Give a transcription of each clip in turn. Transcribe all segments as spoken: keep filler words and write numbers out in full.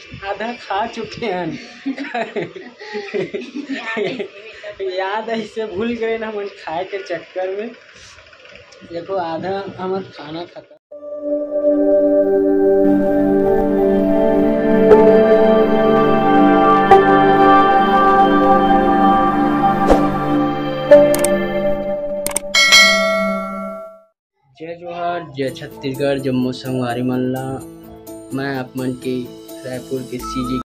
आधा खा चुके हन। याद है, इसे भूल गए ना हमन खाए के चक्कर में। देखो, आधा हमर खाना खत्म। जय जोहार, जय छत्तीसगढ़, जम्मो संगवारी मन ला। मैं आप मन के रायपुर के सीजी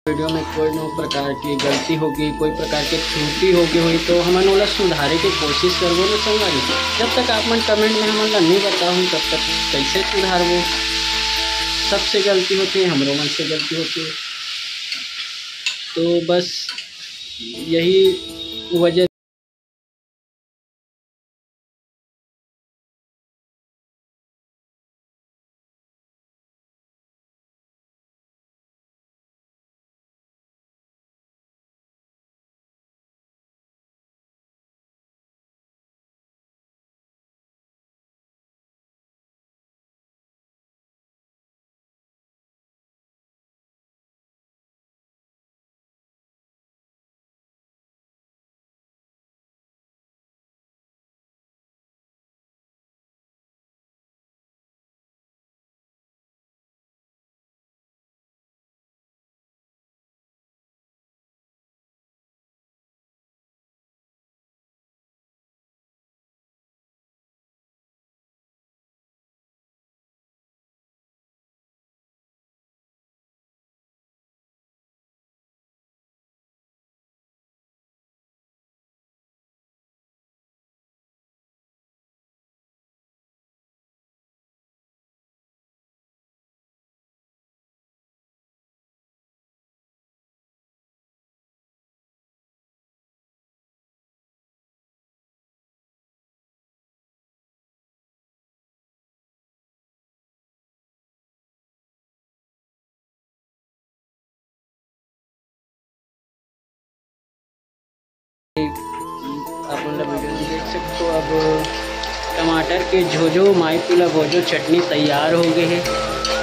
वीडियो में कोनो प्रकार के गलती होगे, कोई प्रकार के त्रुटि होगे होही, तो हमन ओला सुधारे के कोशिश करबो न संगवारी। जब तक आप मन comment में हमन ला नहीं बताहू, तब तक कैसे सुधारबो? सबसे गलती होथे, हमरो मन से गलती होथे। तो बस यही वजह टमाटर के झोझो, माई पीला बोझो चटनी तैयार हो गए हे।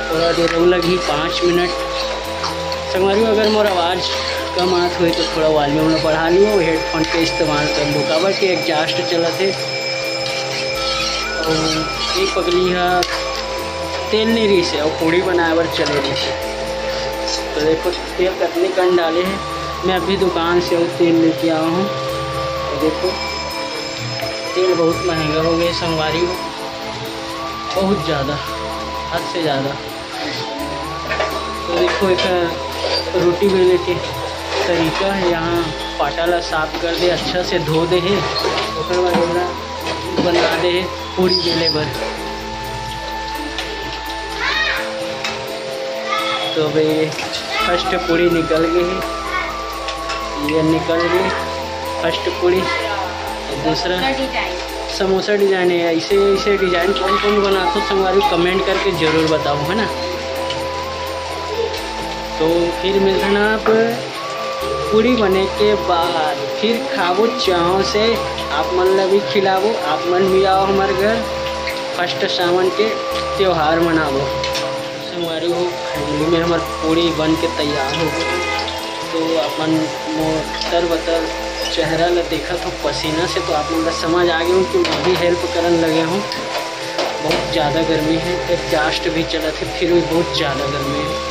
थोड़ा देर अउ लगही, पाँच मिनट। संगवारी हो, अगर मोर आवाज़ कम आत होए तो थोड़ा वॉल्यूम ला बढ़ा लियो, हेडफोन के इस्तेमाल कर लो, काबर के एग्जॉस्ट चलत हे। अउ एक पगली हा तेल नहीं रही से, अउ पूड़ी बनाए बर चले रही से। तो देखो, तेल कतनी कन डाले हैं। मैं अभी दुकान से अउ तेल लेके आया हूँ। तो देखो, तेल बहुत महंगा हो गया संगवारी हो, बहुत ज़्यादा, हद से ज़्यादा। तो देखो, एक रोटी बेले के तरीका है। यहाँ पाटा ला साफ कर दे, अच्छा से धो दे हे, ओकर बाद ओला बना दे हे पूड़ी बेले बर। तो अबे फर्स्ट पूड़ी निकल गई है, ये निकल गई फर्स्ट पूड़ी। दूसरा समोसा डिजाइन है। ऐसे ऐसे डिजाइन कौन कौन बनाते हो संगवारी, कमेंट करके जरूर बताओ, है ना। तो फिर मिलते ना आप पूड़ी बने के बाद, फिर खाबो चाव से। आप मन ला भी खिलाबो, आप मन भी आओ हमारे घर, फर्स्ट सावन के त्योहार मनाबो। संगवारी हो, फाइनली में हमार पूड़ी बन के तैयार हो गए। तो अपन मोर तर बतर चेहरा ला देखत हो पसीना से, तो आप मन ला समझ आ गए हो कि मैं भी हेल्प करन लगे हूँ। बहुत ज़्यादा गर्मी है, एग्जॉस्ट भी चलत है, फिर भी बहुत ज़्यादा गर्मी है।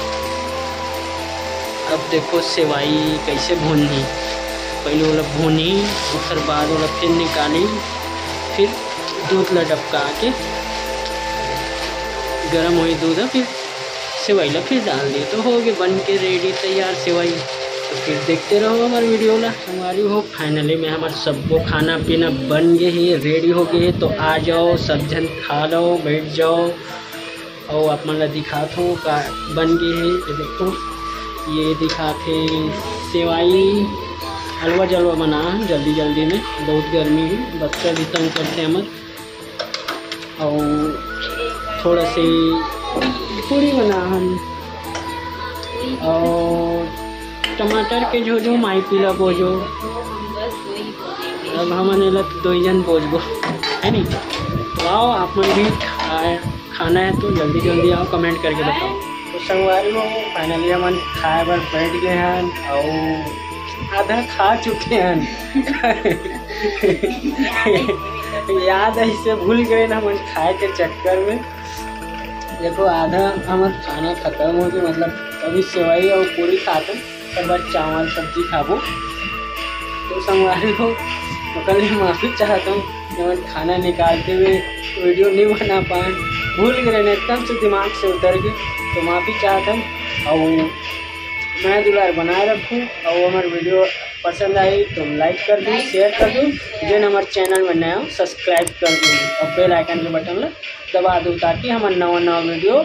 अब देखो सेवई कैसे भूनही, पहले ओला भूनही, ओकर बाद ओला फिर निकाली, फिर दूध ला डबका के गरम होई दूध, फिर सेवई ला फिर डाल दिए, तो हो गए बन के रेडी तैयार सेवई। तो फिर देखते रहो हमारे वीडियो ला। संगवारी हो, फाइनली में हमार सबको खाना पीना बन गए है, रेडी हो गए है। तो आ जाओ सब जन, खा लो, बैठ जाओ। और आप मन ला दिखात हो का बन गए है। ये देखो, ये दिखात है सेवई, हलवा जलवा बना है जल्दी जल्दी में, बहुत गर्मी है, बच्चा भी तंग करते हैं मत। और थोड़ा से पूड़ी बना हन और टमाटर के झोझो, माई पीला बोझो। अब हमन एला दो ही जन बोझबो, है नी? आओ आप मन भी खाए, खाना है तो जल्दी जल्दी आओ, कमेंट करके बताओ। तो संगवारी हो, फाइनली हमन खाए बर बैठ गए हैं और आधा खा चुके हैं। याद है, इसे भूल गए ना हमन खाए के चक्कर में। देखो, आधा हमर खाना खत्म हो गया, मतलब अभी सेवई और पूरी खाते, ओकर बाद चावल सब्जी खाबो। तो संगवारी हो, ओकर लिए माफी चाहत हूँ कि हमन खाना निकालते हुए वीडियो नहीं बना पाए, भूल गए, एकदम से दिमाग से उतर गए, तो माफी चाहत हूँ। और मैं दुलार बनाए रखूँ और हमारे वीडियो पसंद आई तो लाइक कर दू, शेयर कर दू, जेन हमारे चैनल में नया हो सब्सक्राइब कर दू और बेल आइकन के बटन ला दबा दू, ताकि हमारे नवा नवा वीडियो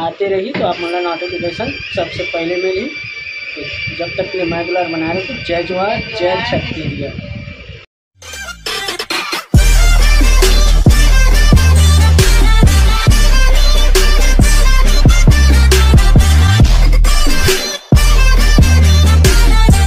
आते रही तो आप मन ला नोटिफिकेशन सबसे पहले मिली। तो जब तक के लिए मैं दुलार बनाए रखूँ। जय जोहार, जय छत्तीसगढ़।